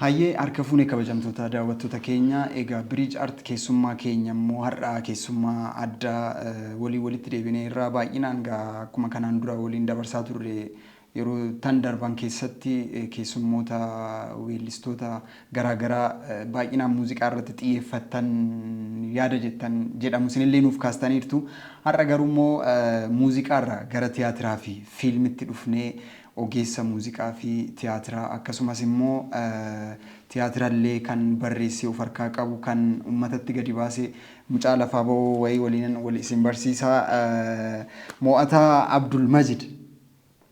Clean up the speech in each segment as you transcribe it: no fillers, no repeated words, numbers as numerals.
Hayyee, harka fuune kabajamtoota daawwattoota keenya. Egaa Bridge Art keessummaa keenya immoo har'a keessummaa addaa walii walitti deebinee irraa baay'inaan gaa akkuma kanaan dura waliin dabarsaa turre, yeroo tan darban keessatti keessummoota weellistoota garaagaraa baay'inaan muuziqaa irratti xiyyeeffattan yaada jettan jedhamu isinillee nuuf kaastaniirtu. Har'a garuu immoo muuziqaarraa gara tiyaatiraa fi fiilmitti dhufnee ogeessa muuziqaa fi tiyaatiraa, akkasumas immoo tiyaatirallee kan barreessee of harkaa qabu, kan uummatatti gadi baasee, mucaa lafaa ba'uu wayii waliin wal isin barsiisaa, Mo'ataa Abdul Majid.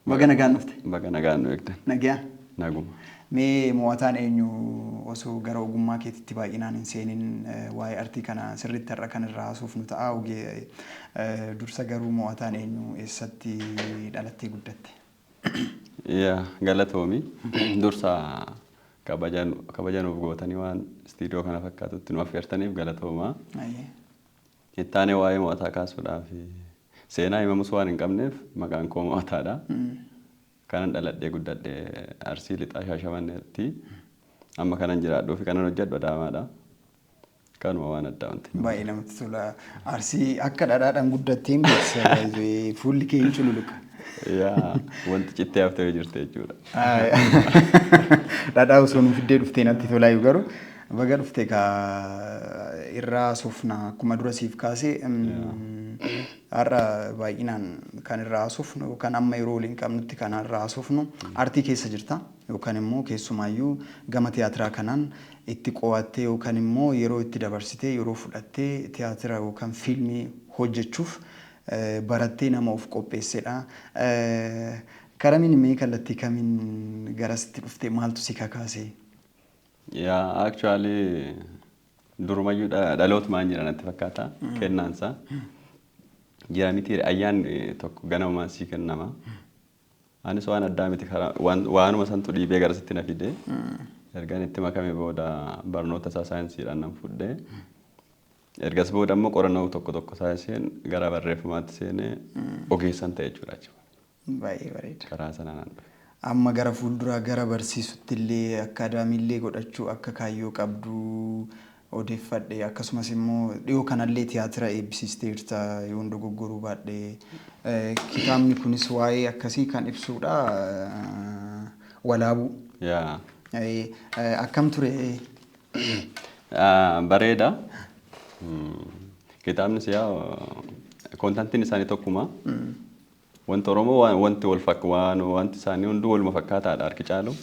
Baga nagaan dhufte. Baga nagaan nu eegdan. Nagaa. Naguma. Mee Mo'ataan eenyu? Osoo gara ogummaa keetitti baay'inaan hin seenin, waa'ee artii kana sirriitti har'a kan irraa haasofnu ta'a. Ogee dursa garuu Mo'ataan eenyu? Eessatti dhalattee guddatte? Yaa, galatoomi. Dursa kabaja nuuf gootanii waan istiidiyoo kana fakkaatutti nu affeertaniif galatooma. Ittaanee waa'ee Mo'ataa kaasuudhaaf seenaa himamus waan hin qabneef maqaan koo Mo'ataadha. Kanan dhaladhee guddadhe Arsii Lixaa Shaashamanneetti. Amma kanan jiraadhuu fi kanan hojjedhu Adaamaadha. Kanuma, waan addaa wanti. Baay'ee namatti tola. Arsii akka dhadhaadhaan guddatteen beeksisa. Fuulli kee hin cululuqa. Yaa, wanti cittee haftee jirte jechuudha. Dhadhaa osoo nu fiddee dhuftee natti tolaayu, garuu baga dhufte kaa. Irraa haasofna akkuma dura siif kaase, har'a baay'inaan kan irraa haasofnu yookaan amma yeroo waliin qabnutti kan irraa haasofnu artii keessa jirta yookaan immoo keessumaayyuu gama tiyaatiraa kanaan itti qo'attee yookaan immoo yeroo itti dabarsitee, yeroo fudhattee tiyaatira yookaan fiilmii hojjechuuf barattee nama of qopheessedha. Karamiin mee kallattii kamiin garasitti dhufte? Maaltu si kakaase? Yaa, actually durumayyuu dhalootumaan jira natti fakkaata kennaansa. Jira miti, ayyaanni tokko ganamumaan sii kennama. Anis waan addaa miti, waanuma santu dhiibee garasitti na fide. Ergan itti makame booda barnoota isaa saayinsiidhaan nan fudhe. Ergas booda immoo qorannoo tokko tokko saayinsiin gara barreeffamaatti seenee ogeessan ta'e jechuudha achi. Baay'ee bareeda. Karaa sanaan an dhufe. Amma gara fuulduraa gara barsiisutti illee akkaadaamiillee godhachuu akka kaayyoo qabdu odeeffadhe, akkasumas immoo dhiyoo kanallee tiyaatira eebbisiisteerta yoon dogoggoruu baadhe. Kitaabni kunis waa'ee akkasii kan ibsudha. Walaabuu. Yaa. Akkam ture? Bareeda. Kitaabnis yaa, contentiin isaanii tokkuma. Wanti Oromoo wanti wal fakk waan wanti isaanii hunduu waluma fakkaataadha harki caalu.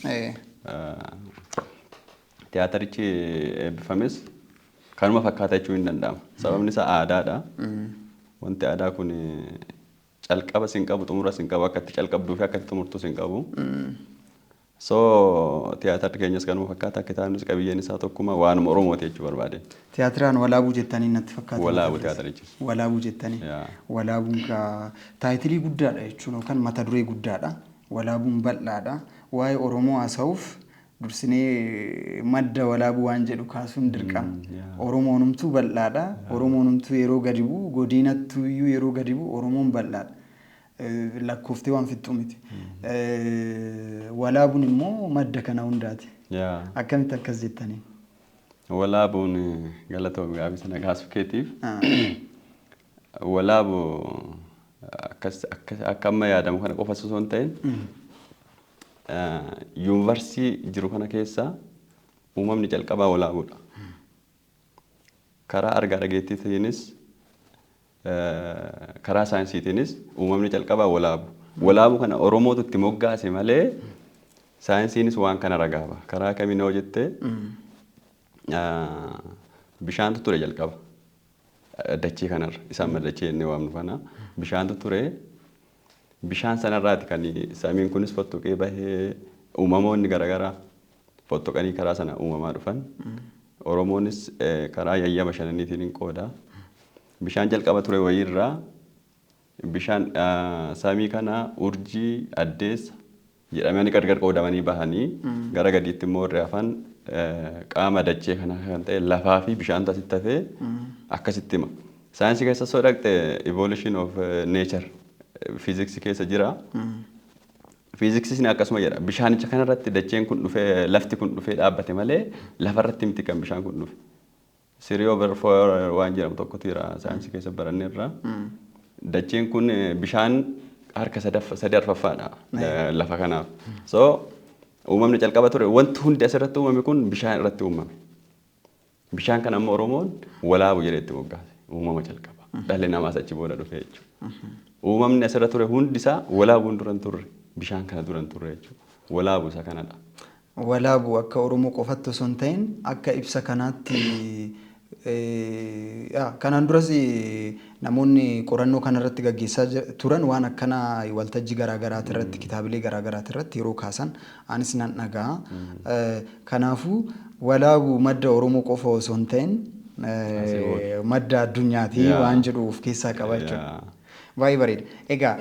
Tiyaatarichi eebbifames kanuma fakkaata jechuun hin danda'ama. Sababni isaa aadaadha. Wanti aadaa kun calqaba sin qabu, xumura sin qabu, akka itti calqabduu fi akka itti xumurtus hin qabu. So tiyaatarri keenyas kanuma fakkaata, kitaabnis qabiyyeen isaa tokkuma, waanuma Oromooti jechuu barbaade. Tiyaatiraan Walaabuu jettanii natti fakkaata. Walaabuu tiyaatarichis. Walaabuu jettanii. Yaa. Walaabuun kaa title guddaadha jechuun yookaan mata duree guddaadha. Walaabuun bal'aadha. Waa'ee Oromoo haasa'uuf dursinee madda Walaabuu waan jedhu kaasuun dirqama. Oromoonumtuu bal'aadha. Oromoonumtuu yeroo gadi bu'u, godinattuu iyyuu yeroo gadi bu'u, Oromoon bal'aadha. Lakkooftee waan fixxuu miti. Walaabuun immoo madda kana hundaati. Yaa. Akkamitti akkas jettanii? Walaabuun, galatoomi gaafii sana kaasuu keetiif. Walaabu akkas akka amma yaadamu kana qofa osoo hin ta'in, universe jiru kana keessa uumamni calqabaa Walaabuudha. Karaa argaa dhageettiitiinis karaa saayinsiitiinis uumamni calqabaa Walaabu. Walaabu kana Oromootu itti moggaase malee saayinsiinis waan kana ragaaba. Karaa kamiin yoo jette, bishaantu ture jalqaba. Dachee kanarra isaan dachee jennee waamnu kana bishaantu ture. Bishaan sanarraati kan samiin kunis fottoqee bahee, uumamoonni garaagaraa fottoqanii karaa sana uumamaa dhufan. Oromoonis karaa yayyaba shananiitiin hin qooda. Bishaan jalqaba ture wayiirraa bishaan samii kana urjii, addeessa jedhamanii gargar qoodamanii bahanii, gara gadiitti immoo warri hafan qaama dachee kana kan ta'e lafaa fi bishaantu asitti hafee akkasitti hima. Saayinsii keessa osoo dhaqxe evolution of nature fiiziksii keessa jira. Fiiziksiin akkasuma jedha. Bishaanicha kanarratti dacheen kun dhufee, lafti kun dhufee dhaabbate malee lafarratti miti kan bishaan kun dhufe. Three over four waan jedhamu tokkotu jira, saayinsii keessa baranneerra. Dacheen kun bishaan harka sadi arfaffaadha lafa kanaaf. So uumamni calqaba ture, wanti hundi asirratti uumame kun bishaan irratti uumame. Bishaan kana ammoo Oromoon Walaabu jedhee itti moggaase. Uumama calqaba. Dhalli namaas achi booda dhufe jechuudha. Uumamni asirra ture hundi isaa Walaabuun dura hin turre. Bishaan kana dura hin turre jechuudha. Walaabu isa kanadha. Walaabu akka Oromoo qofatti osoo hin ta'in, akka ibsa kanaatti kanaan duras namoonni qorannoo kanarratti gaggeessaa turan waan akkanaa waltajjii garaagaraati irratti, kitaabilee garaagaraati irratti yeroo kaasan anis nan dhaga'a. Kanaafuu Walaabu madda Oromoo qofa osoo hin ta'in madda addunyaati waan jedhu of keessaa qaba jechuudha. Baay'ee bareeda. Egaa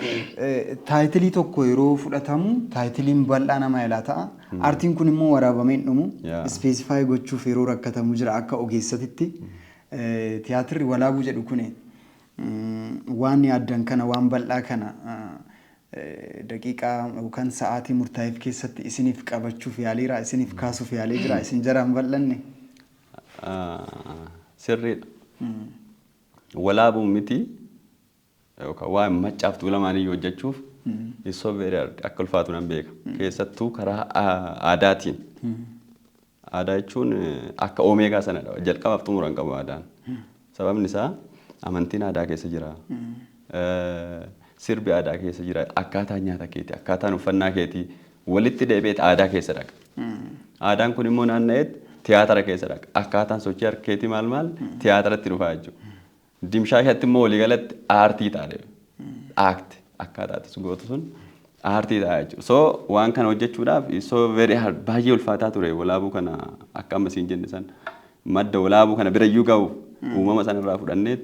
title tokko yeroo fudhatamu titleiin bal'aa nama ilaa ta'a. Aartiin kun immoo waraabamee hin dhumu. Specify gochuuf yeroo rakkatamu jira akka ogeessatitti. Tiyaatirri Walaabuu jedhu kun waan yaaddan kana, waan bal'aa kana daqiiqaa yookaan sa'aatii murtaa'eef keessatti isiniif qabachuuf yaaliira, isiniif kaasuuf yaalee jira, isin jaraan bal'anne. Sirriidha. Walaabuun miti yookaan waan Maccaaf Tuulamaan iyyuu hojjechuuf it's so very hard, akka ulfaatu nan beeka. Keessattuu karaa aadaatiin. Aadaa jechuun akka omeegaa sanadha. Jalqabaaf xumura hin qabu aadaan. Sababni isaa amantiin aadaa keessa jira. Sirbi aadaa keessa jira. Akkaataan nyaata keetii, akkaataan uffannaa keetii walitti deebi'eet aadaa keessa dhaqa. Aadaan kun immoo naanna'eet tiyaatara keessa dhaqa. Akkaataan sochii harka keetii maal maal tiyaataratti dhufaa jechuudha. Dimshaashatti immoo waliigalatti aartii ta'a. Act akkaataa itti gootu sun aartii ta'a jechuudha. So waan kana hojjechuudhaaf so very hard, baay'ee ulfaataa ture. Walaabuu kana akka amma siin jenne san madda Walaabuu kana birayyuu ga'u uumama sanarraa fudhannee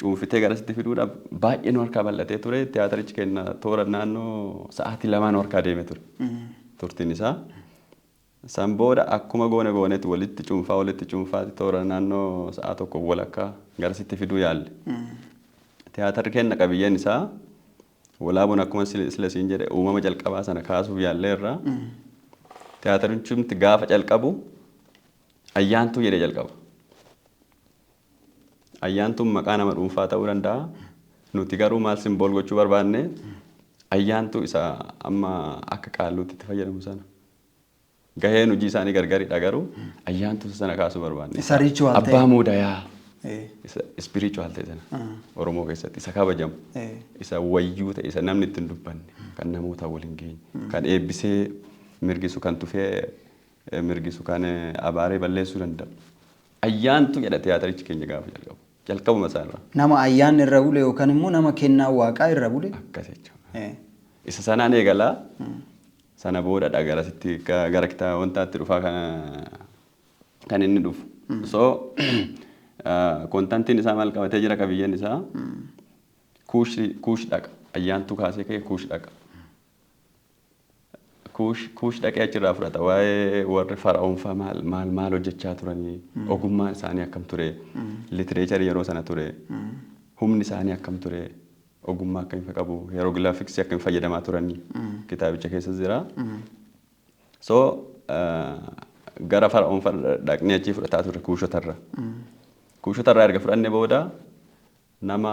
cuunfitee garasitti fiduudhaaf baay'ee nu harkaa bal'atee ture. Tiyaatarichi kenna toora naannoo sa'aatii 2 nu harkaa deeme ture. Turtiin isaa. San booda akkuma goone goonetti walitti cuunfaa walitti cuunfaati toora naannoo sa'a 1 walakkaa garasitti fiduu yaalle. Tiyaatarri kenna qabiyyeen isaa Walaabuun akkuma sila siin jedhe uumama jalqabaa sana kaasuuf yaalleerra. Tiyaatarichumti gaafa calqabu "Ayyaantuu" jedhee jalqaba. Ayyaantuun maqaa nama dhuunfaa ta'uu danda'a. Nuti garuu maal symbol gochuu barbaanne? Ayyaantuu isa amma akka qaalluutti itti fayyadamu sana. Gaheen hojii isaanii gargaridha, garuu ayyaantuu sana kaasuu barbaanne. Isa ritual ta'e. Abbaa muudayaa. Isa spiritual ta'e sana. Oromoo keessatti isa kabajamu. Isa wayyuu ta'e, isa namni ittiin dubbanne, kan namoota waliin geenye, kan eebbisee mirgisu, kan tufee mirgisu, kan abaaree balleessuu danda'u. "Ayyaantu" jedha tiyaatarichi keenya gaafa jalqabu. Jalqabuma isaarraa. Nama ayyaanni irra bule yookaan immoo nama kennaa waaqaa irra bule. Akkas jechuudha. Isa sanaan eegalaa, sana boodadha garasitti gara kitaaba wantaatti dhufaa kan inni dhufu. So contentiin isaa maal qabatee jira, qabiyyeen isaa? Kuush dhaqa. Ayyaantuu kaasee ka'ee Kuush dhaqa. Kuush dhaqee achirraa fudhata. Waa'ee warri fara'oonfaa maal maal maal hojjechaa turanii, ogummaan isaanii akkam ture, literature yeroo sana ture, humni isaanii akkam ture, ogummaa akkamii qabu, hieroglyphics akkamii fayyadamaa turanii kitaabicha keessa jira. So gara fara'oonfaa dhaqnee achii fudhataa turre Kuushotarra. Kuushotarraa erga fudhanne booda nama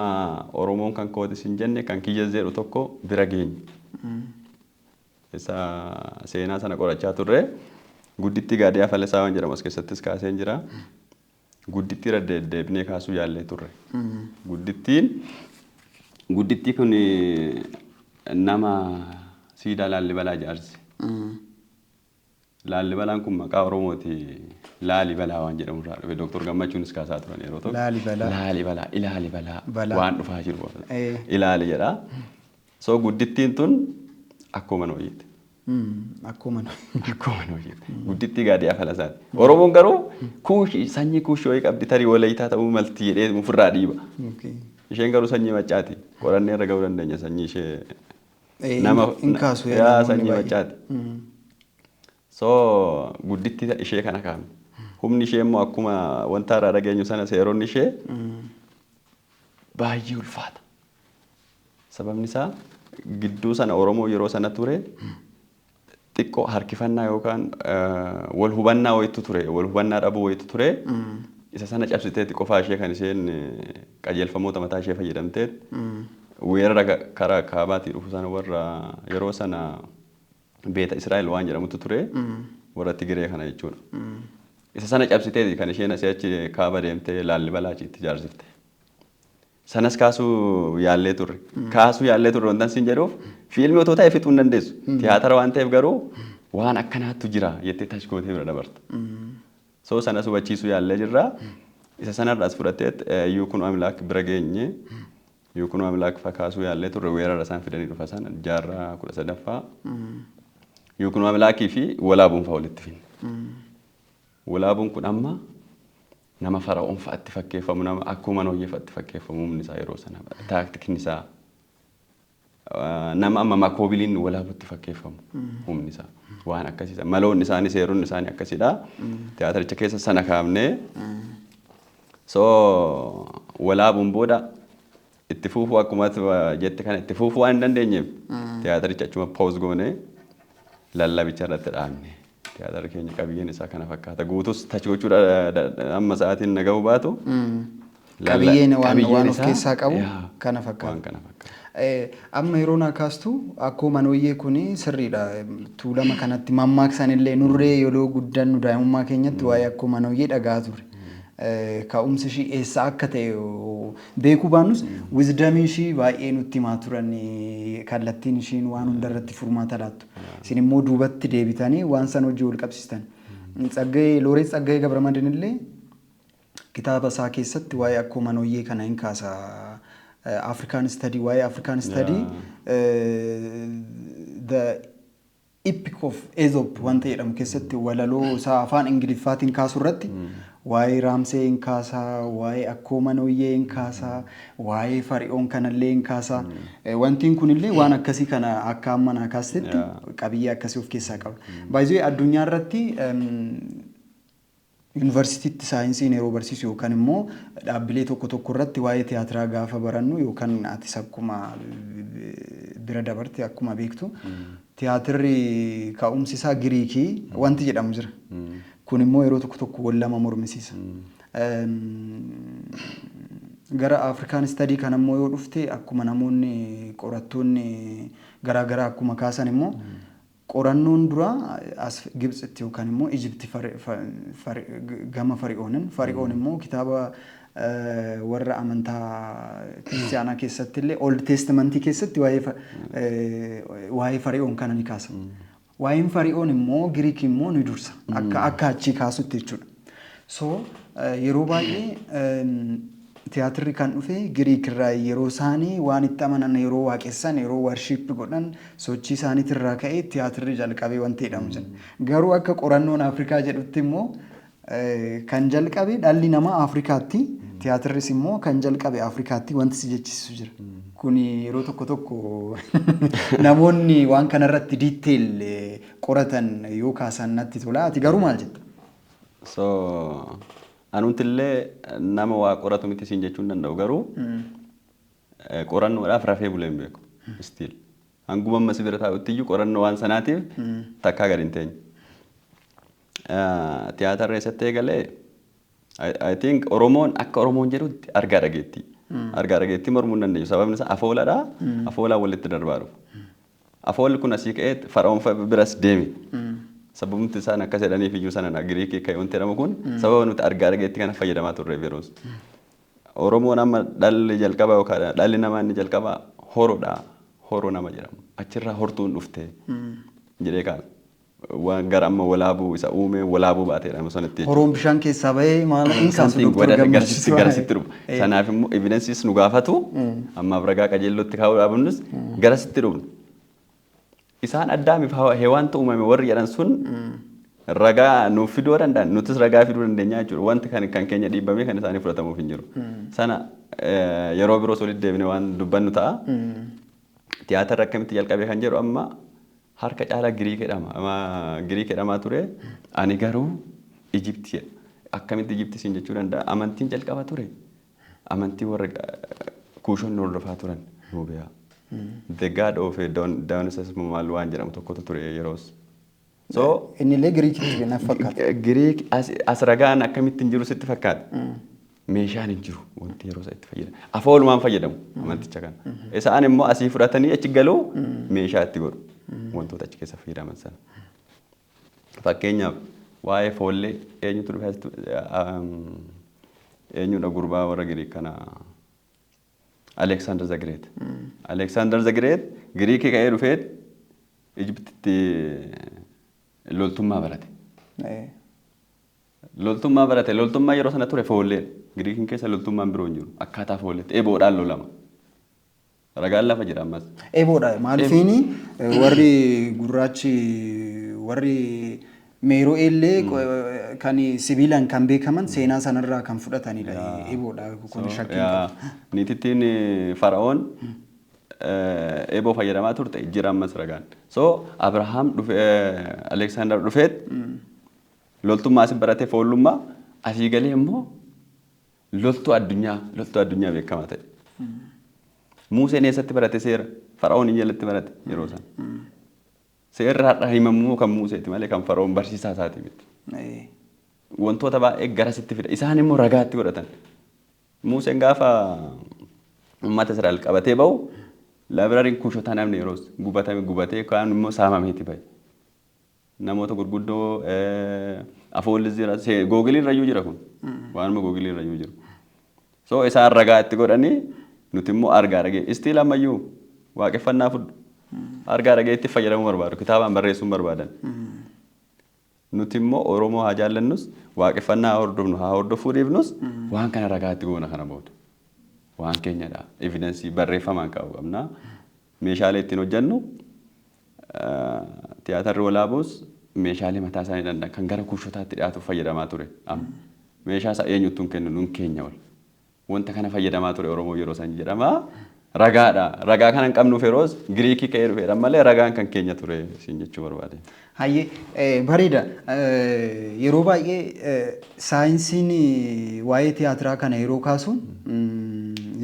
Oromoon kan kootis hin jenne, kan kiyya jedhu tokko bira geenye. Isa seenaa sana qorachaa turre. Guddittii Gaadiyaa Falasaa waan jedhamu as keessattis kaaseen jira. Guddittii irra deddeebinee kaasuu yaallee turre. Guddittii kun nama siidaa Laallibalaa ijaarse. Laallibalaan kun maqaa Oromooti. Laalibalaa waan jedhamu irraa dhufe. Dooktor Gammachuunis kaasaa turan yeroo tokko. Laalibalaa. Laalibalaa, ilaalibalaa Balaa. waan dhufaa jiru. Eh. Ilaali jedha. So guddittiin tun akkuma nooyyiiti. Akkuma Akkuma nooyyiiti. Guddittii Gaadiyaa Falasaati. Oromoon garuu Kuushii, sanyii Kuushii wayii qabdi, tarii Walayitaa ta'uu malti jedhee ofirraa dhiiba. Isheen garuu sanyii Maccaati. Qorannee irra gahuu dandeenya sanyii ishee. Nama hin kaasu yaa namoonni sanyii baay'een. Maccaati. So guddittii ishee kana kaa'ame. Humni ishee immoo akkuma wanta irraa dhageenyu sana seeronni ishee baay'ee ulfaata. Sababni isaa Gidduu sana Oromoo yeroo sana ture xiqqoo harkifannaa yookaan wal hubannaa wayitu ture, wal hubannaa dhabuu wayitu ture. Isa sana cabsiteetti qofaa ishee kan isheen qajeelfamoota mataa ishee fayyadamteet weerara karaa kaabaatii dhufu sana, warra yeroo sana Beeta Israa'el waan jedhamutu ture, warra Tigiree kana jechuudha. Isa sana cabsiteeti kan isheen asii achi kaaba deemtee Laallibalaa achitti ijaarsifte. Sanas kaasuu yaallee turre. Kaasuu yaallee turre wantan siin jedhuuf, fiilmii otoo ta'e fixuu hin dandeessu. Tiyaatara waan ta'eef garuu waan akkanaatu jira jettee touch gootee bira dabarta. So sanas hubachiisuu yaallee jirra. Isa sanarraas fudhattee Yukunoo Amilaak bira geenye. Yukunoo Amilaak fa kaasuu yaallee turre, weerara isaan fidanii dhufa sana jaarraa 13ffaa. Yukunoo Amilaakii fi Walaabuun fa walitti finne. Walaabuun kun amma nama fara'oon fa'atti fakkeeffamu, nama akkuma Nooyyee fa'atti fakkeeffamu, humni isaa yeroo sana, taaktikni isaa, nama amma Makoobiliin Walaabutti fakkeeffamu, humni isaa waan akkasiidha. Maloonni isaanii, seeronni isaanii akkasidha. Tiyaatiricha keessa sana kaafnee, so Walaabuun booda itti fuufuu, akkuma jette kana, itti fuufuu waan hin dandeenyeef tiyaatiricha achuma pause goonee lallabicha irratti dhaabne. Tiyaatarri keenya qabiyyeen isaa kana fakkaata. Guutus touch gochuu amma sa'aatiin na ga'uu baatu. Qabiyyeen waan of keessaa qabu kana fakkaata. Waan kana fakkaata. Amma yeroo naa kaastu akkoo Manooyyee kuni sirriidha. Tuulama kanatti mammaaksan illee nurree yeroo guddannu daa'imummaa keenyatti waa'ee akkoo Manooyyee dhagaa ture. Ka'umsi ishii eessa akka ta'e beekuu baannus, wisdomii ishii baay'ee nutti himaa turan, kallattiin ishiin waan hundarratti furmaata laattu. Isin immoo duubatti deebitanii waan san hojii wal qabsiistan. Tsaggayee, Looreet Tsaggayee Gabramadin illee kitaaba isaa keessatti waa'ee akkoo Manooyyee kana hin kaasa. African Study, waa'ee African Study, The Epic of Aesop wanta jedhamu keessatti, walaloo isaa afaan Ingiliffaatiin kaasu irratti waa'ee Raamsee hin kaasaa, waa'ee akkoo Manooyyee hin kaasaa, waa'ee Fari'oon kanallee hin kaasaa. Wantiin kunillee waan akkasii kana akka amma naa kaastetti qabiyyee akkasii of keessaa qaba. Baay'ee addunyaa irratti yuunivarsiitiitti saayinsiin yeroo barsiisu yookaan immoo dhaabbilee tokko tokko irratti waa'ee tiyaatiraa gaafa barannu, yookaan atis akkuma bira dabarte akkuma beektu, tiyaatirri ka'umsi isaa Giriikii wanti jedhamu jira. Kun immoo yeroo tokko tokko wal lama mormisiisa. Gara African Study kan ammoo yoo dhufte, akkuma namoonni qorattoonni garaagaraa akkuma kaasan immoo, qorannoon dura as Gibxitti yookaan immoo Ijipti gama Fari'oonin, Fari'oon immoo kitaaba warra amantaa kiristiyaanaa keessatti illee, Old Testamentii keessatti waa'ee Fari'oon kana ni kaasa. Waa'een Fari'oon immoo Giriik immoo ni dursa akka achii kaasutti jechuudha. So yeroo baay'ee tiyaatirri kan dhufe Giriik irraa, yeroo isaanii waan itti amanan, yeroo waaqessan, yeroo worship godhan, sochii isaaniitirraa ka'ee tiyaatirri jalqabee wanti jedhamu jira. Garuu akka qorannoon Afrikaa jedhutti immoo kan jalqabe dhalli namaa Afrikaatti, tiyaatirris immoo kan jalqabe Afrikaatti wanti si jechisiisu jira. Kuni yeroo tokko tokko namoonni waan kanarratti detail qoratan yoo kaasan natti tola. Ati garuu maal jetta? So anumtillee nama waa qoratu miti siin jechuu hin danda'u, garuu qorannoodhaaf rafee bulee hin beeku. Still. Hanguma amma si bira taa'utti iyyuu qorannoo waan sanaatiif takkaa gadi hin teenye. Tiyaatarra eessatti eegalee, I think Oromoon akka Oromoon jedhutti argaa dhageettii. Argaa dhageettii mormuu hin dandeenyu. Sababni isaa afooladha. Afoolaan walitti darbaa dhufu. Afoolli kun asii ka'ee fara'oon biras deeme. Sababni isaan akkas jedhaniif iyyuu sana Giriikii ka'e wanti jedhamu kun sababa nuti argaa dhageettii kana fayyadamaa turreef yeroos. Oromoon amma dhalli jalqaba yookaan dhalli namaa inni jalqaba horoodha. Horoo nama jedhamu. Achirraa hortuun dhufte jedhee kaasa. Waan gara amma Walaabuu isa uume Walaabuu baatee jedhamu sanatti jechuudha. Horoon bishaan keessaa bahee maal hin kaasu Something Doktor godha Gammachiis. Garasitti dhufa. Sanaaf immoo evidences nu gaafatu, ammaaf ragaa qajeellootti kaa'uu dhaabnus garasitti dhufna. Isaan Addaamiif Hewaantu uumame warri jedhan sun ragaa nuuf fiduu danda'an, nutis ragaa fiduu dandeenya jechuudha. Wanti kan keenya dhiibbamee kan isaanii fudhatamuuf hin jiru. Sana yeroo biroos walitti deebine waan dubbannu ta'a. Tiyaatarri akkamitti jalqabe kan jedhu amma harka caalaa Giriik jedhama. Giriik jedhamaa ture. Ani garuu Ijipti jedha. Akkamitti Ijipti siin jechuu danda'a? Amantiin jalqaba ture. Amantii warra Kuushonni hordofaa turan Nuubiyaa. The God of Dionysus maal waan jedhamu tokkotu ture yeroos. So Innillee Giriikitti naaf fakkaata. Giriik as ragaan akkamittiin jiru sitti fakkaata? Meeshaan hin jiru wanti yeroo itti fayyadamu. Afoolumaan fayyadamu amanticha kana. Isaan immoo asii fudhatanii achi galuu meeshaa itti godhu. Wantoota achi keessa fayyadaman sana. Fakkeenyaaf, waa'ee foollee eenyutu dhufe asitti, eenyudha gurbaa warra Giriik kana? Alexander the Great. Alexander the Great Giriikii ka'ee dhufeet Ijiptitti loltummaa barate. Loltummaa barate. Loltummaa yeroo sana ture foolleedha. Giriikiin keessa loltummaan biroo hin jiru. Akkaataa foolleetti eboodhaan lolama. Ragaan lafa jira ammas. Eboodha. Maalifiini, warri gurraachi, warri Meeroo illee kan sibiilaan kan beekaman seenaa sanarraa kan fudhatanidha. Eboodha kun, shakkii hin qabu. Niitittiin Fara'oon eeboo fayyadamaa turte, jira ammas ragaan. So Abrahaam dhufee, Aleksaandar dhufeet loltummaa asii baratee, foollummaa asii galee immoo loltuu addunyaa beekamaa ta'e. Museen eessatti barate seera? Fara'oon jalatti barate yeroo sana. Seerri har'a himamuu kan Museeti malee kan Fara'oon barsiisaa isaati miti. Wantoota baay'ee garasitti fida. Isaan immoo ragaatti godhatan. Museen gaafa uummata Israa'el qabatee bahu libraryn Kuushotaa namni yeroos gubatame, gubatee kaan immoo saamameeti bahe. Namoota gurguddoo afoollis jira, Google irrayyuu jira kun. Waanuma Google irrayyuu jiru. So isaan ragaa itti godhanii, nuti immoo argaa dhagee. Still ammayyuu waaqeffannaa fudhu. Argaa dhageetti fayyadamuu barbaadu. Kitaabaan barreessuu barbaadan. Nuti immoo Oromoo haa jaallannus, waaqeffannaa haa hordofnu, haa hordofuu dhiifnus, waan kana ragaatti goona kana booda. Waan keenyadha. Evidence barreeffamaan kaa'uu qabna. Meeshaalee ittiin hojjennu, tiyaatarri Walaaboos meeshaalee mataa isaanii danda'an kan gara Kuushotaatti dhiyaatu fayyadamaa ture. Amma meeshaa isaa eenyuttuu hin kennu, nun keenya ol. Wanta kana fayyadamaa ture Oromoo yeroo san jedhama. Ragaadha. Ragaa kana hin qabnuuf yeroos Giriikii ka'ee dhufeedha malee ragaan kan keenya ture siin jechuu barbaade. Hayyee, bareeda. Yeroo baay'ee saayinsiin waa'ee tiyaatiraa kana yeroo kaasu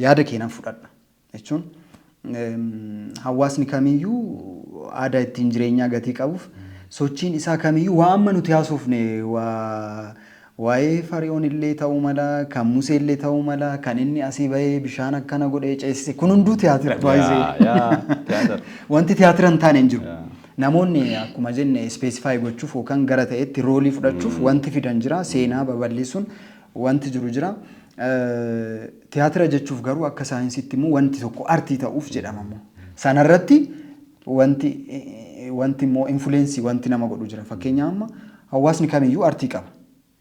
yaada keenan fudhadha. Jechuun hawaasni kamiyyuu aadaa ittiin jireenyaa gatii qabuuf sochiin isaa kamiyyuu waa amma nuti haasofne, waa waa'ee Fari'oon illee ta'uu mala, kan Musee illee ta'uu mala, kan inni asii bahee bishaan akkana godhee ceesise, kun hunduu tiyaatira baay'ee. Yaa, tiyaatira. Wanti tiyaatira hin taane hin jiru. Namoonni akkuma jenne specify gochuuf yookaan gara ta'etti role fudhachuuf wanti fidan jira, seenaa babal'isuun wanti jiru jira. Tiyaatira jechuuf garuu akka saayinsiitti immoo wanti tokko artii ta'uuf jedhama immoo. Sanarratti wanti immoo influence wanti nama godhu jira. Fakkeenyaaf, amma hawaasni kamiyyuu artii qaba.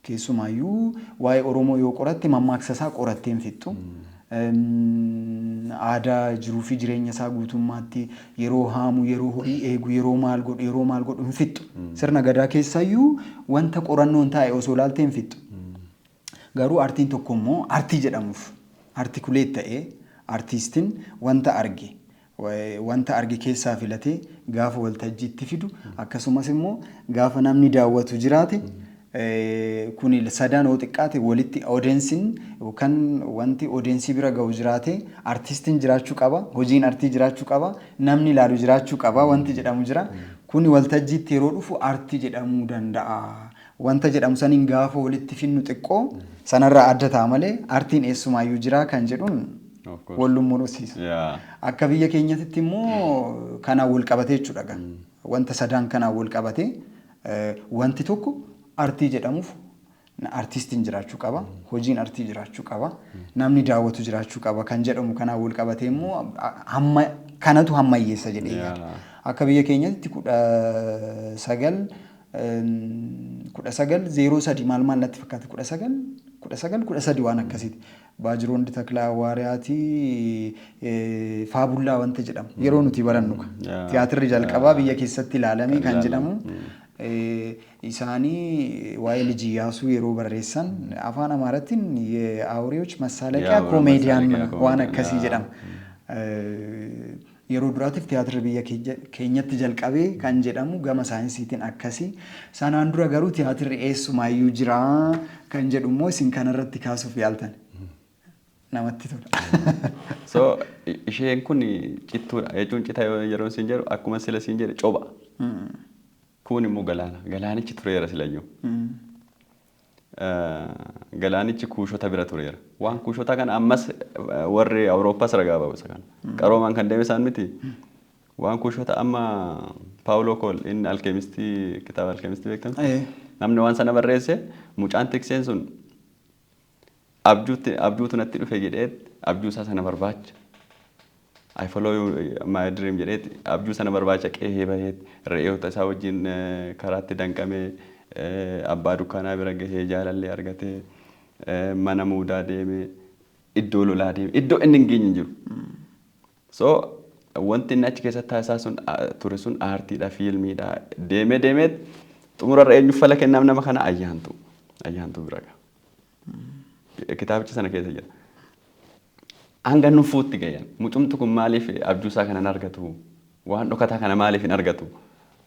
Keessumaayyuu waa'ee Oromoo yoo qoratte mammaaksa isaa qorattee hin fixxu. Aadaa jiruu fi jireenya isaa guutummaatti yeroo haamu, yeroo horii eegu, yeroo maal godhu, yeroo maal godhu hin fixxu. Sirna gadaa keessayyuu wanta qorannoon taa'e osoo ilaalte hin fixxu. Garuu artiin tokko immoo artii jedhamuuf articulate ta'ee artiistiin wanta arge keessaa filatee gaafa waltajjiitti fidu, akkasumas immoo gaafa namni daawwatu jiraate, kuni sadaan yoo xiqqaate walitti audienceiin yookaan wanti audience bira ga'u jiraate, artiistiin jiraachuu qaba, hojiin artii jiraachuu qaba, namni ilaalu jiraachuu qaba, wanti jedhamu jira. Kuni waltajjiitti yeroo dhufu artii jedhamuu danda'a. Wanta jedhamu saniin gaafa walitti finnu xiqqoo sanarraa adda ta'a malee artiin eessumaayyuu jira kan jedhuun Of course. wal mursiisa. Akka biyya keenyatti immoo kanaan wal qabatee jechuudha. Wanta sadaan kanaan wal qabatee wanti tokko artii jedhamuuf artiistiin jiraachuu qaba, hojiin artii jiraachuu qaba, namni daawwatu jiraachuu qaba kan jedhamu kanaan wal qabatee immoo hamma kanatu hammayyeessa jedhee yaada. Akka biyya keenyatti 1903 maal maal natti fakkaata, 1919 13 waan akkasiiti. Baajiroonni Taklaa Hawaariyaatii Faabullaa wanta jedhamu yeroo nuti barannu tiyaatirri jalqabaa biyya keessatti ilaalame kan jedhamu isaanii waa'ee Lij Iyyaasuu yeroo barreessan afaan Amaaratiin የአውሬዎች መሳለቂያ ኮሜዲያን waan akkasii jedhama. Yeroo duraatiif tiyaatirri biyya keenyatti jalqabee kan jedhamu gama saayinsiitiin akkasii. Sanaan dura garuu tiyaatirri eessumaayyuu jira kan jedhu immoo isin kanarratti kaasuuf yaaltan. Namatti tola. So isheen kun cittuudha jechuun cita yeroo siin jedhu akkuma sila siin jedhe coba. Kun immoo galaana. Galaanichi tureera silayyuu. Galaanichi Kuushota bira tureera. Waan Kuushota kana ammas warri Awurooppaas ragaa ba'u isa kana. Qaroomaan kan deeme isaan miti. Waan Kuushota amma Paawuloo Kool inni Alkeemistii, kitaaba Alkeemistii beektan? Namni waan sana barreesse mucaan tikseen sun abjuutti abjuutu natti dhufe jedhee abjuu isaa sana barbaacha. "I follow my dream" jedhee abjuu sana barbaacha qe'ee bahee, re'oota isaa wajjin karaatti danqamee, abbaa dukkaanaa bira gahee, jaalallee argatee, mana muudaa deemee, iddoo lolaa deemee, iddoo inni hin geenye hin jiru. So wanti inni achi keessatti taasisaa sun ture sun aartiidha, fiilmiidha. Deemee deemee xumurarra eenyu fala kennaaf nama kana? Ayyaantu. Ayyaantu bira gaha. Kitaabicha sana keessa jira. Hanga nufuutti gayan. Mucumtu kun maaliif abjuu isaa kana hin argatu? Waan dhokataa kana maaliif hin argatu?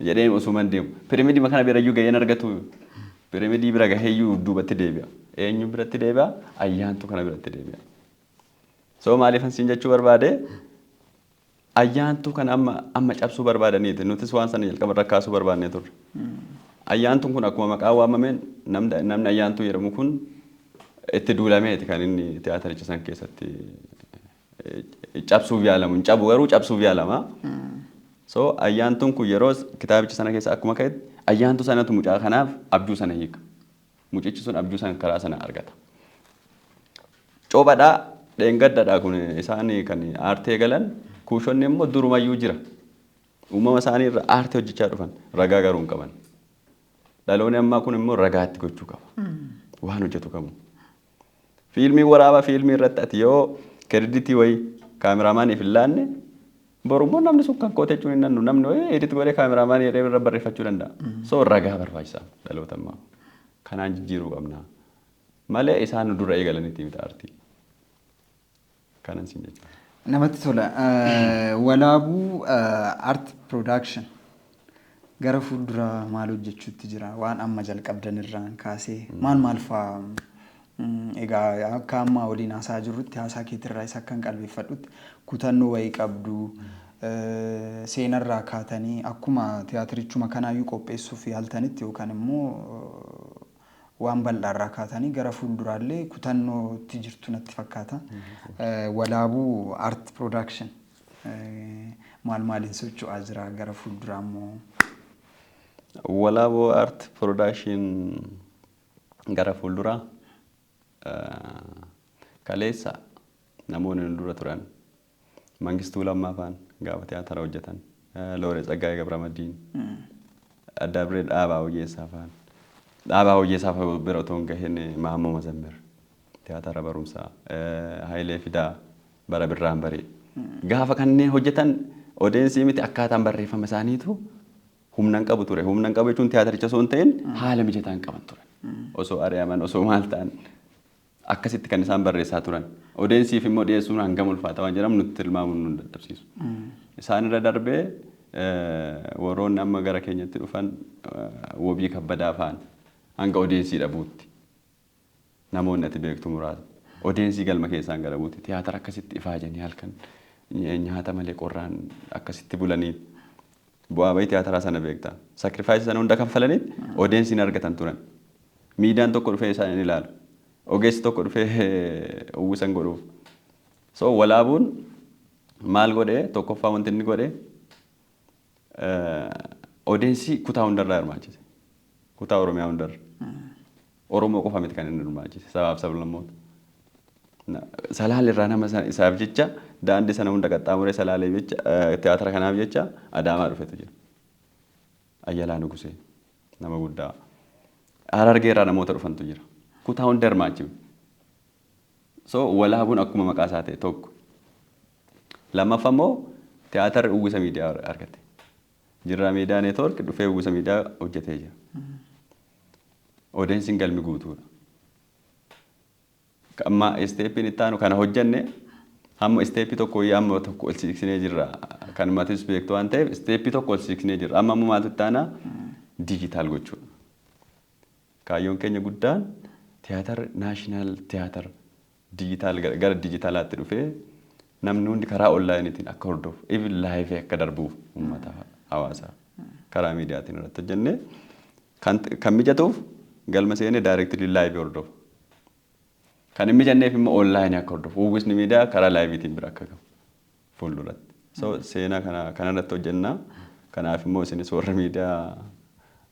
Jedhee osuma hin deemu. Piramidii kana bira iyyuu gahee hin argatu. Piramidii bira gaheeyyuu duubatti deebi'a. Eenyu biratti deebi'a? Ayyaantu kana biratti deebi'a. So maaliif siin jechuu barbaade, ayyaantuu kana amma cabsuu barbaadaniiti. Nutis waan sana jalqaba irra kaasuu barbaadnee turre. Ayyaantuun kun akkuma maqaa waamameen namni ayyaantuu jedhamu kun itti duulameeti kan inni tiyaatiricha san keessatti cabsuuf yaalamu. Hin cabu garuu cabsuuf yaalama. So ayyaantuun kun yeroo kitaabicha sana keessa akkuma ka'etti ayyaantuu sanatu mucaa kanaaf abjuu sana hiika. Mucichi sun abjuu sana karaa sana argata. Cophadhaa dheengaddadhaa kun isaan kan aartii eegalan, Kuushonni immoo durumayyuu jira. Uumama isaanii irra aartii hojjechaa dhufan, ragaa garuu hin qaban. Dhaloonni ammaa kun immoo ragaatti gochuu qaba. Waan hojjetu qabu. Fiilmii waraabaa, fiilmii irratti ati yoo creditii wayii cameramaaniif hin laanne, borummoo namni sun kan koote jechuun hin nannu, namni wayii edit godhee cameramaanii jedhee irra barreeffachuu danda'a. So ragaa barbaachisaa dhaloota ammaa. Kanaan jijjiiruu qabna. Malee isaan nu dura eegalaniiti miti aartii. Kanan siin jechuudha. Namatti tola. Walaabuu Art Production gara fuulduraa maal hojjechuutti jira? Waan amma jalqabdan irraan kaasee maal maal fa'aa? Egaa akka amma waliin haasaa jirrutti, haasaa keetirraa isa akkan qalbeeffadhutti, kutannoo wayii qabdu, seenarraa kaatanii akkuma tiyaatirichuma kanaayyuu qopheessuuf yaaltanitti yookaan immoo waan bal'aarraa kaatanii gara fuulduraallee kutannootti jirtu natti fakkaata. Walaabuu Art Production maal maaliin socho'aa jira gara fuulduraa immoo? Walaaboo Art Production gara fuulduraa, kaleessa namoonni nu dura turan, Mangistuu Lammaa faan gaafa tiyaatara hojjetan, Looree Tsaggaayee Gabramadiin, Dabree Dhaabaa Hojjeessaa faan, Dhaabaa Hojjeessaa faan bira otoo hin gahin Maammoo Mazammir tiyaatara barumsaa, Hayilee Fidaa bara Birraan Barii. Gaafa kanneen hojjetan audience miti, akkaataan barreeffama isaaniitu humna hin qabu ture. Humna hin qabu jechuun tiyaatiricha osoo hin ta'in haala mijataa hin qaban ture. Osoo ari'aman, osoo maal ta'an, akkasitti kan isaan barreessaa turan. Audienceiif immoo dhiyeessuun hangam ulfaata waan jedhamu nutti tilmaamuun nu dadhabsiisu. Isaan irra darbee warroonni amma gara keenyatti dhufan, Wobii Kabbadaa fa'an, hanga audience dhabuutti, namoonni ati beektu muraasa. Audience galma keessaan gara buuti. Tiyaatara akkasitti ifaajanii, halkan nyaata malee qorraan akkasitti bulanii, bu'aa bahii tiyaataraa sana beekta. Sacrifice sana hunda kanfalaniit audienceiin argatan turan. Miidiyaan tokko dhufee isaan hin ilaalu. Ogeessi tokko dhufee uwwisan godhuuf. So Walaabuun maal godhee? Tokkoffaa wanti inni godhee audience kutaa hundarraa hirmaachise. Kutaa Oromiyaa hundarra. Oromoo qofa miti kan inni hirmaachise, sabaaf sablammoota. Salaale irraa nama isaaf jecha daandii sana hunda qaxxaamuree Salaalee jecha tiyaatira kanaaf jecha Adaamaa dhufetu jira. Ayyalaa Nugusee nama guddaa. Harargee irraa namoota dhufantu jira. Kutaa hunda hirmaachifne. So Walaabuun akkuma maqaa isaa ta'e tokko. Lammaffaa immoo tiyaatarri uwwisa miidiyaa argate. Jirraa Miidiyaa Network dhufee uwwisa miidiyaa hojjetee jira. Audienceiin galmi guutuudha. Amma stepiin itti aanu kana hojjenne, hamma step tokko amma tokko ol siiqsinee jirra. Kan matis beektu waan ta'eef step tokko ol siiqsinee jirra. Amma ammoo maaltu itti aanaa? Digital gochuudha. Kaayyoon keenya guddaan tiyaatarri national tiyaatar Digital gara dijitaalaatti dhufee namni hundi karaa onlineiitiin akka hordofu, even live akka darbuuf uummata hawaasaa karaa miidiyaatiin irratti hojjennee kan mijatuuf galma seenee directly live hordofu. Kan hin mijanneef immoo online akka hordofu, uwwisni miidiyaa karaa liveiitiin bira akka gahu fuulduratti. So seenaa kana kanarratti hojjennaa. Kanaaf immoo isinis warra miidiyaa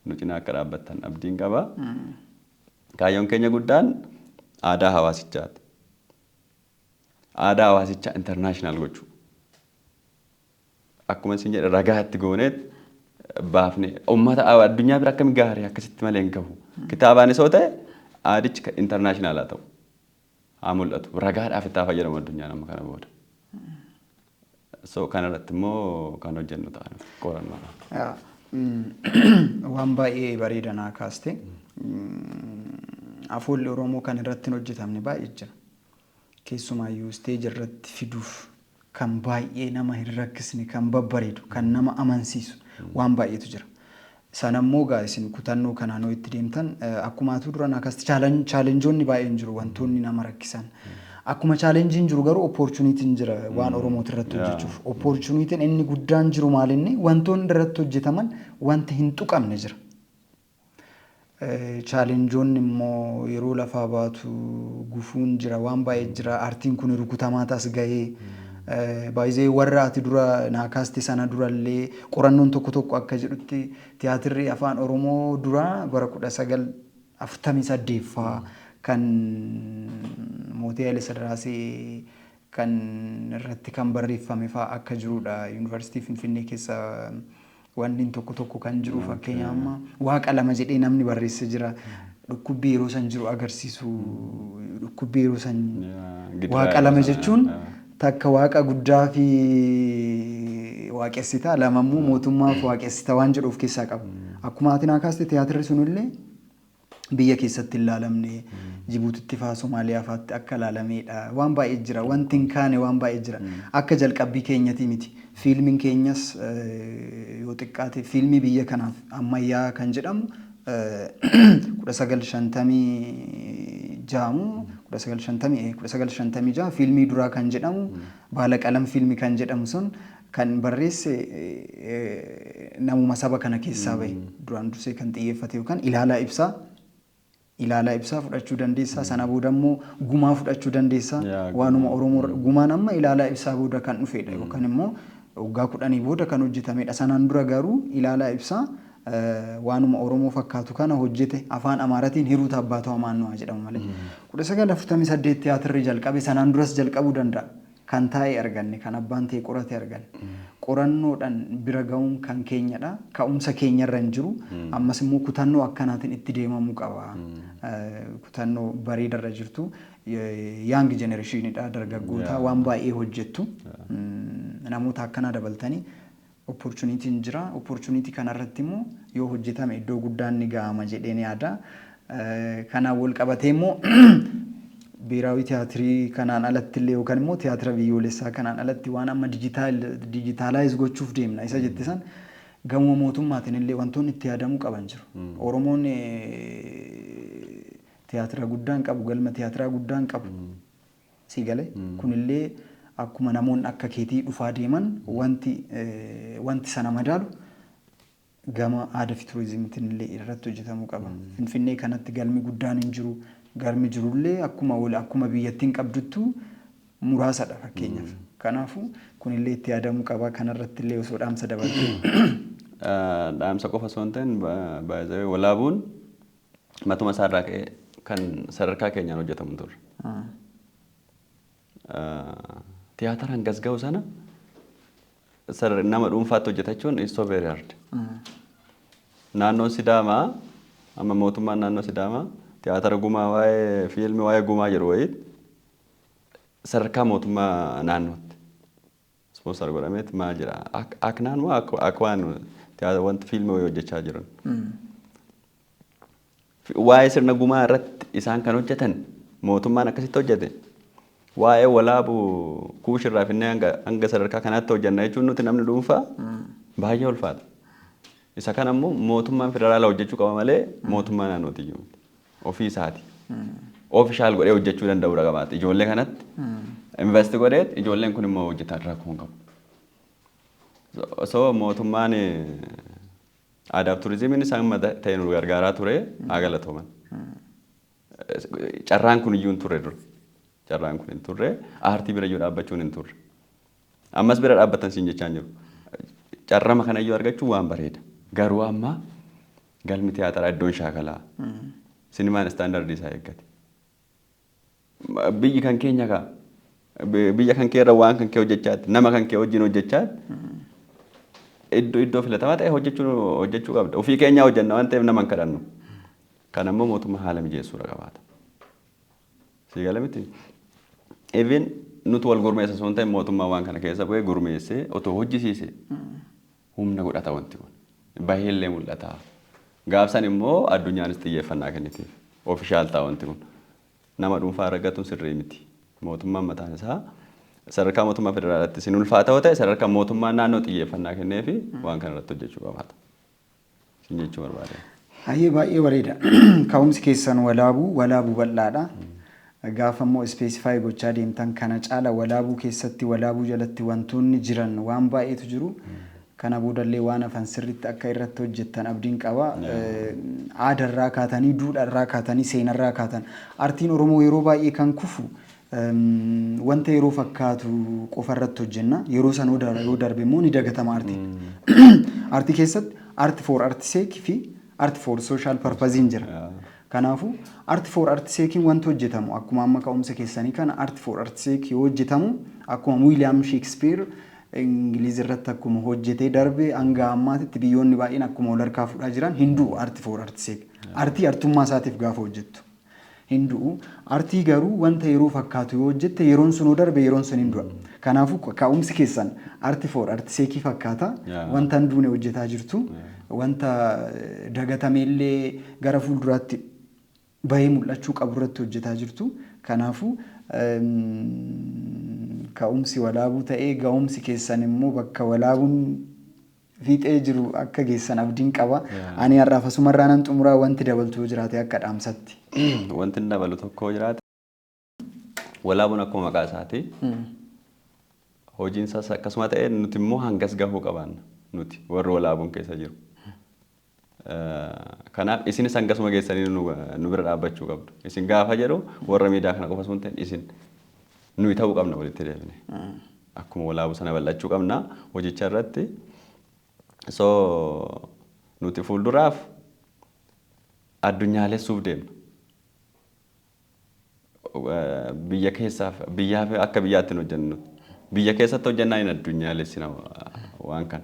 nu cinaa akka dhaabbattan abdiin qaba. Kaayyoon keenya guddaan aadaa hawaasichaati. Aadaa hawaasichaa international gochuu. Akkuma isin jedhe, ragaa itti gooneet baafne uummata addunyaa bira akkami gaarii akkasitti malee hin gahu. Kitaabaanis yoo ta'e aadichi international haa ta'u. Haa mul'atu. Ragaadhaaf itti haa fayyadamu addunyaan amma kana booda. So kanarratti immoo kan hojjennu ta'a qorannoodha. Waan baay'ee bareeda naa kaaste. Afoolli Oromoo kan irratti hin hojjetamne baay'ee jira. Keessumaayyuu stage irratti fiduuf kan baay'ee nama hin rakkisne, kan babbareedu, kan nama amansiisu waan baay'eetu jira. Sanammoo gaa isin kutannoo kanaan itti deemtan, akkuma atuu dura naa kaaste, challengeoonni baay'een jiru, wantoonni nama rakkisan. Akkuma challengeiin jiru garuu opportunityn jira waan Oromooti irratti hojjechuuf. Opportunityn inni guddaan jiru maalinni, wantoonni irratti hojjetaman wanti hin tuqamne jira. Challengeoonni immoo yeroo lafaa baatu gufuun jira, waan baay'ee jira. Aartiin kun rukutamaa taas gahee. Baay'ee warra ati dura naa kaaste sana durallee qorannoon tokko tokko akka jedhutti tiyaatirri afaan Oromoo dura bara 1948ffaa kan mootii Haile Sillaasee kan irratti kan barreeffame fa'aa akka jirudha. Yuunivarsiitii Finfinnee keessa wanni tokko tokko kan jiru, fakkeenya amma waaqa lama jedhee namni barreessee jira. Dhukkubbii yeroo san jiru agarsiisu, dhukkubbii yeroo san waaqa lama jechuun takka waaqa guddaa fi waaqessita, lamammoo mootummaaf waaqessita waan jedhu of keessaa qaba. Akkuma ati naa kaaste, tiyaatirri sunillee biyya keessatti hin laalamne, Jibuutitti faa Somaaliyaa faatti akka laalamedha. Waan baay'ee jira. Wanti hin kaane waan baay'ee jira. Akka jalqabbii keenyati miti. Fiilmiin keenyas yoo xiqqaate fiilmii biyya kanaaf ammayyaa kan jedhamu 1956 moo 1956 fiilmii duraa kan jedhamu, Baalaqalam fiilmii kan jedhamu sun kan barreesse namuma saba kana keessaa bahe, duraan dursee kan xiyyeeffate yookaan Ilaalaa Ibsaa. Ilaalaa Ibsaa fudhachuu dandeessaa. Sana booda immoo Gumaa fudhachuu dandeessaa. Waanuma Oromoo Gumaan amma Ilaalaa Ibsaa booda kan dhufedha yookaan immoo waggaa 10 booda kan hojjetamedha. Sanaan dura garuu Ilaalaa Ibsaa waanuma Oromoo fakkaatu kana hojjete, afaan Amaaratiin Hiruut Abbaatoo Amaannoo jedhamu malee. 1948 tiyaatirri jalqabe, sanaan duras jalqabuu danda'a. Kan taa'e arganne, kan abbaan ta'e qorate arganne. Qorannoodhaan bira ga'uun kan keenyadha. Ka'umsa keenyarra hin jiru. Ammas immoo kutannoo akkanaatiin itti deemamuu qaba. Kutannoo bareedarra jirtu. Young generationidha, dargaggoota waan baay'ee hojjettu. Namoota akkanaa dabaltanii opportunityn jira. Opportunity kanarratti immoo yoo hojjetame iddoo guddaan ni ga'ama jedheen yaada. Kanaan wal qabatee immoo biiraawi tiyaatirii kanaan alatti illee yookaan immoo tiyaatira biyyoolessaa kanaan alatti waan amma digitalize gochuuf deemna isa jette san, gamoo mootummaatiin illee wantoonni itti yaadamuu qaban jiru. Oromoon tiyaatira guddaan qabu, galma tiyaatiraa guddaan qabu. Si galee, kunillee akkuma namoonni akka keetii dhufaa deeman wanti sana madaalu gama aadaa fi turizimiitiin illee irratti hojjetamuu qaba. Finfinnee kanatti galmi guddaan hin jiru. Galmi jirullee akkuma biyyattiin qabduttu muraasadha fakkeenyaaf. Kanaafuu kunillee itti yaadamuu qaba. Kanarratti illee osoo dhaamsa dabaltee. Dhaamsa qofa osoo hin ta'in, baay'ee Walaabuun matuma isaarraa ka'ee kan sadarkaa keenyaan hojjetamu turre. Tiyaatara hangas ga'u sana nama dhuunfaatti hojjetachuun is so very hard. Naannoon Sidaamaa, amma mootummaan naannoo Sidaamaa tiyaatara Gumaa, waa'ee fiilmii waa'ee Gumaa jedhu wayii sadarkaa mootummaa naannootti sponsor godhameet maal jedha, aknaan moo akwaan wanti fiilmii wayii hojjechaa jiran. Waa'ee sirna Gumaa irratti isaan kan hojjetan, mootummaan akkasitti hojjete. Waa'ee Walaabu Kuush irraa finnee hanga sadarkaa kanaatti hojjenna jechuun nuti namni dhuunfaa baay'ee ulfaata. Isa kana immoo mootummaan federaalaa hojjechuu qaba malee mootummaa naannootiyyuu miti. Ofii isaati. Official godhee hojjechuu danda'uudha qabaate. Ijoollee kanatti invest godheet ijoolleen kun immoo hojjetaa rakkoo hin qabu. So mootummaan aadaa fi turizimiin isaan ta'e nu gargaaraa ture, haa galatooman. Carraan kun iyyuu hin turre dura. Carraan kun hin turre, aartii bira iyyuu dhaabbachuun hin turre. Ammas bira dhaabbatan siin jechaa jiru. Carrama kana iyyuu argachuun waan bareeda. Garuu amma galmi tiyaatiraa, iddoon shaakalaa, sinimaan standardii isaa eeggate. Biyyi kan keenya kaa. Biyya kan kee irra waan kan kee hojjechaatti, nama kan kee wajjin hojjechaatti, iddoo filatamaa ta'e hojjechuu qabda. Ofii keenyaa hojjenna waan ta'eef nama hin kadhannu. Kan ammoo mootummaa haala mijeessuudha qabaata. Sii gala miti? Even nuti wal gurmeessa osoo hin ta'in, mootummaa waan kana keessa bu'ee gurmeessee otoo hojjisiise humna godhata wanti kun. Baheellee mul'ata. Gaafsan immoo addunyaanis xiyyeeffannaa kennitiif. Official ta'a wanti kun. Nama dhuunfaa argatuun sirrii miti. Mootummaan mataan isaa sadarkaa mootummaa federaalaatti sin ulfaata yoo ta'e, sadarkaa mootummaan naannoo xiyyeeffannaa kenneefi waan kana irratti hojjechuu qabaata. Sin jechuu barbaade. Hayyee, baay'ee bareeda. Ka'umsi keessan Walaabuu, Walaabuu bal'aadha. Gaafa immoo specify gochaa deemtan kana caala Walaabuu keessatti, Walaabuu jalatti wantoonni jiran waan baay'eetu jiru. Kana boodallee waan hafan sirriitti akka irratti hojjettan abdiin qaba. Aadaarraa kaatanii, duudhaarraa kaatanii, seenarraa kaatan. Artiin Oromoo yeroo baay'ee kan kufu wanta yeroo fakkaatu qofa irratti hojjenna. Yeroo san yoo darbe immoo ni dagatama artiin. Artii keessatti art for art sake fi art for social purpose jira. Kanaafuu art for art sakein wanti hojjetamu akkuma amma ka'umsa keessanii kana art for art sake yoo hojjetamu, akkuma William Shakespeare Ingiliz irratti akkuma hojjetee darbe, hanga ammaatitti biyyoonni baay'een akkuma wal harkaa fuudhaa jiran hin du'u art for art sake. Artii artummaa isaatiif gaafa hojjettu hin du'u. Artii garuu wanta yeroo fakkaatu yoo hojjette, yeroon sun yoo darbe yeroon sun hin du'a. Kanaafuu ka'umsi keessan art for art sake fakkaata. Wanta hin duune hojjetaa jirtu. Wanta dagatameellee gara fuulduraatti bahee mul'achuu qabu irratti hojjetaa jirtu. Kanaafuu ka'umsi Walaabuu ta'ee ga'umsi keessan immoo bakka Walaabuun fiixee jiru akka geessan abdiin qaba. Ani har'aaf asumarraa nan xumuraa, wanti dabaltu yoo jiraate akka dhaamsatti. Wanti inni dabalu tokko jiraate, Walaabuun akkuma maqaa isaati. Hojiin isaas akkasuma ta'e, nuti immoo hangas gahuu qabaanna nuti warri Walaabuun keessa jiru. Kanaaf isinis hangasuma geessanii nu bira dhaabbachuu qabdu. Isin gaafa jedhu warra miidiyaa kana qofa osoo hin ta'in, isin nuyi ta'uu qabna walitti deebine. Akkuma Walaabuu sana bal'achuu qabna hojicha irratti. So nuti fuulduraaf addunyaalessuuf deemna. Biyya keessaaf, biyyaaf akka biyyaatti hin hojjennu. Biyya keessatti hojjennaa hin addunyaalessina waan kana.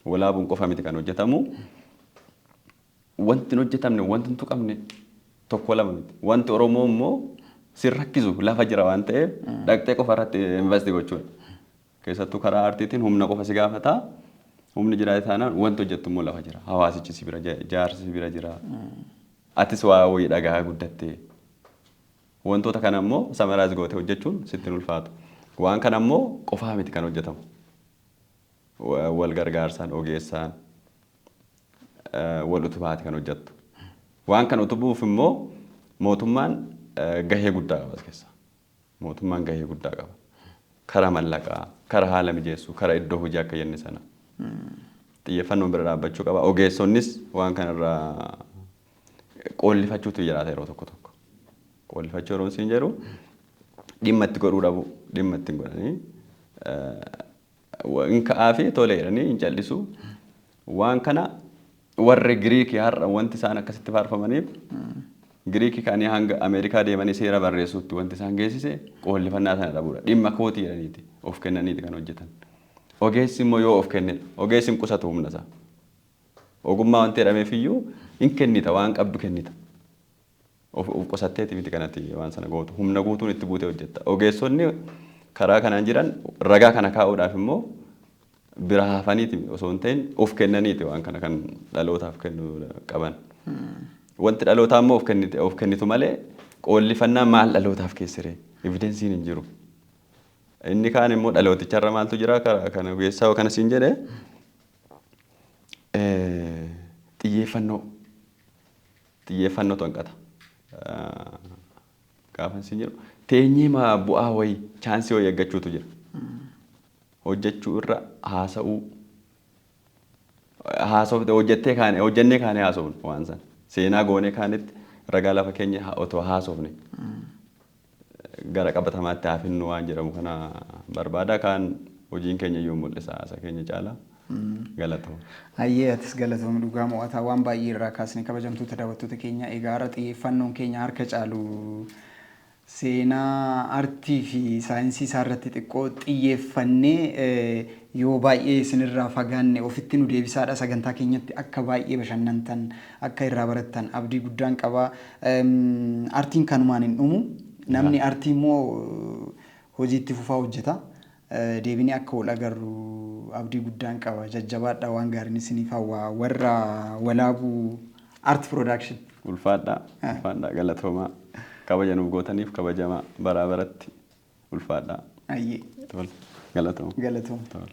Walaabuun qofa miti kan hojjetamu. Wanti hin hojjetamne, wanti hin tuqamne tokko lama miti. Wanti Oromoo immoo sin rakkisu lafa jira waan ta'eef, dhaqxee qofa irratti invest gochuudha. Keessattuu karaa aartiitiin humna qofa si gaafata. Humni jiraate taanaan wanti hojjettu immoo lafa jira. Hawaasichi si bira, jaarsi si bira jira. Atis waa wayii dhagaa guddattee. Wantoota kana immoo summarize gootee hojjechuun sitti hin ulfaatu. Waan kana immoo qofaa miti kan hojjetamu. Wal gargaarsaan, ogeessaan, wal utubaati kan hojjettu. Waan kana utubuuf immoo mootummaan gahee guddaa qaba as keessa. Mootummaan gahee guddaa qaba. Karaa mallaqaa, karaa haala mijeessuu, karaa iddoo hojii akka jenne sana. Xiyyeeffannoon bira dhaabbachuu qaba. Ogeessonnis waan kanarraa qoollifachuutu jiraata yeroo tokko tokko. Qoollifachuu yeroo siin jedhu, dhimma itti godhuu dhabu, dhimma itti hin godhanii hin ka'aa fi tole jedhanii hin callisu. Waan kana warri Giriikii har'a wanti isaan akkasitti faarfamaniif, Giriikii ka'anii hanga Ameerikaa deemanii seera barreessuutti wanti isaan geessise qoollifannaa sana dhabuudha. Dhimma kootii jedhaniiti of kennaniiti kan hojjetan. Ogeessi immoo yoo of kennedha. Ogeessi hin qusatu humna isaa. Ogummaa wanti jedhameef iyyuu hin kennita, waan qabdu kennita. Of qusatteeti miti kanatti waan sana gootu. Humna guutuun itti buutee hojjetta. Ogeessonni karaa kanaan jiran ragaa kana kaa'uudhaaf immoo bira hafaniiti osoo hin ta'in, of kennaniiti waan kana kan dhalootaaf kennuu qaban. Wanti dhalootaa immoo of kennitu malee qoollifannaa maal dhalootaaf keessiree evidenceiin hin jiru. Inni kaan immoo dhalooticharra maaltu jira kana ogeessaa kana siin jedhe, xiyyeeffannoo hanqata. Gaafa isin jedhu teenyee maa bu'aa wayii chance wayii eeggachuutu jira. Hojjechuu irra haasa'uu, haasofte, hojjettee kaane, hojjennee kaane haasofnu, waan sana seenaa goonee kaanetti ragaa lafa keenya otoo haasofne gara qabatamaatti haafinnu waan jedhamu kana barbaada. Kaan hojiin keenya iyyuu mul'isa haasa keenya caalaa. Galatoo. Hayyee, atis galatoomii. Dhugaa mo'ataa waan baay'ee irraa kaasne. Kabajamtoota daawwattoota keenya, egaa har'a xiyyeeffannoon keenya harka caalu seenaa artii fi saayinsii isaa irratti xiqqoo xiyyeeffannee, yoo baay'ee isinirraa fagaanne ofitti nu deebisaadha. Sagantaa keenyatti akka baay'ee bashannantan, akka irraa barattan abdii guddaan qaba. Artiin kanumaan hin dhumu. Namni artii immoo hojiitti fufaa hojjeta. Deebinee akka wal agarru abdii guddaan qaba. Jajjabaadha, waan gaariin isiniif hawwa, warra Walaabuu Art Production. Ulfaadhaa, ulfaadhaa, galatoomaa, kabaja nuuf gootaniif kabajamaa baraa baratti, ulfaadhaa. Ayyee. Tole, galatooma. Galatooma. Tole.